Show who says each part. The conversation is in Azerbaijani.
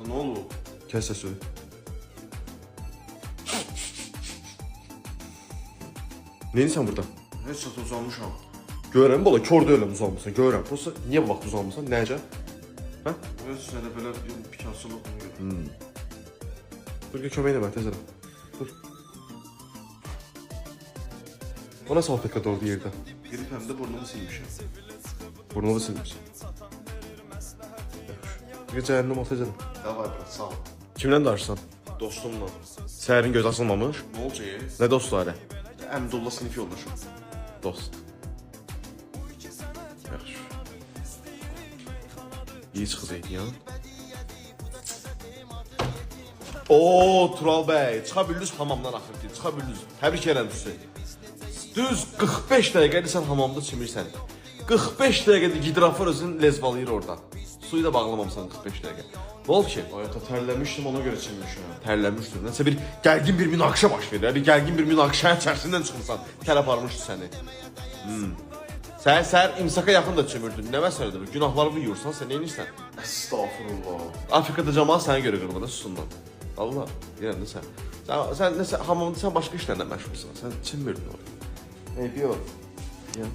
Speaker 1: Ata, nə olub?
Speaker 2: Kəs səsini. Neyinsən burada?
Speaker 1: Heç ata uzanmışam.
Speaker 2: Görürəm bala, kor deyiləm uzanmısan. Görürəm. Prosta niyə bu vaxt uzanmısan? Nəcə? Hə?
Speaker 1: Heç nə də belə bir pikarsılıq ona görə.
Speaker 2: Dur gəl kömək elə mənə tez elə. Dur. O nə salfetka doğru yerdə?
Speaker 1: Girib həm də burnumu silmişəm.
Speaker 2: Burnunu silmirsən. Yaxşı. Gəl cəhənnəm ol tez elə.
Speaker 1: Davay brat, sağ ol.
Speaker 2: Kimlə danışırsan?
Speaker 1: Dostumla.
Speaker 2: Səhərin göz açılmamış.
Speaker 1: Nə olacaq?
Speaker 2: Nə dostu hələ?
Speaker 1: Əmdullah sinif yoldaşım.
Speaker 2: Dost. Yaxşı. İyi çıxacaq ya. Oo, Tural bəy, çıxa bildiniz hamamdan axır ki, çıxa bildiniz. Təbrik edirəm sizi. Düz 45 dəqiqədir sən hamamda çimirsən. 45 dəqiqədir gidrofor özün lezvalayır orada. Suyu da bağlamamısan 45 dəqiqə. Nə olub ki?
Speaker 1: Ay ata, tərləmişdim ona görə çimmişəm.
Speaker 2: Tərləmişdir. Nəsə bir gərgin bir münaqişə baş verir. Bir gərgin bir münaqişənin içərisindən çıxmısan. Tər aparmışdı səni. Səhər səhər imsaka yaxın da çömürdün. Nə məsələdir bu? Günahlarımı yuyursan, sən nə edirsən?
Speaker 1: Estağfurullah.
Speaker 2: Afrikada camaat sənə görə qırılır, susundan. Allah, deyirəm də sən. Sən nəsə hamamda sən başqa işlərlə məşğulsan. Sən çimmirdin orada. Eybi yox. Ya.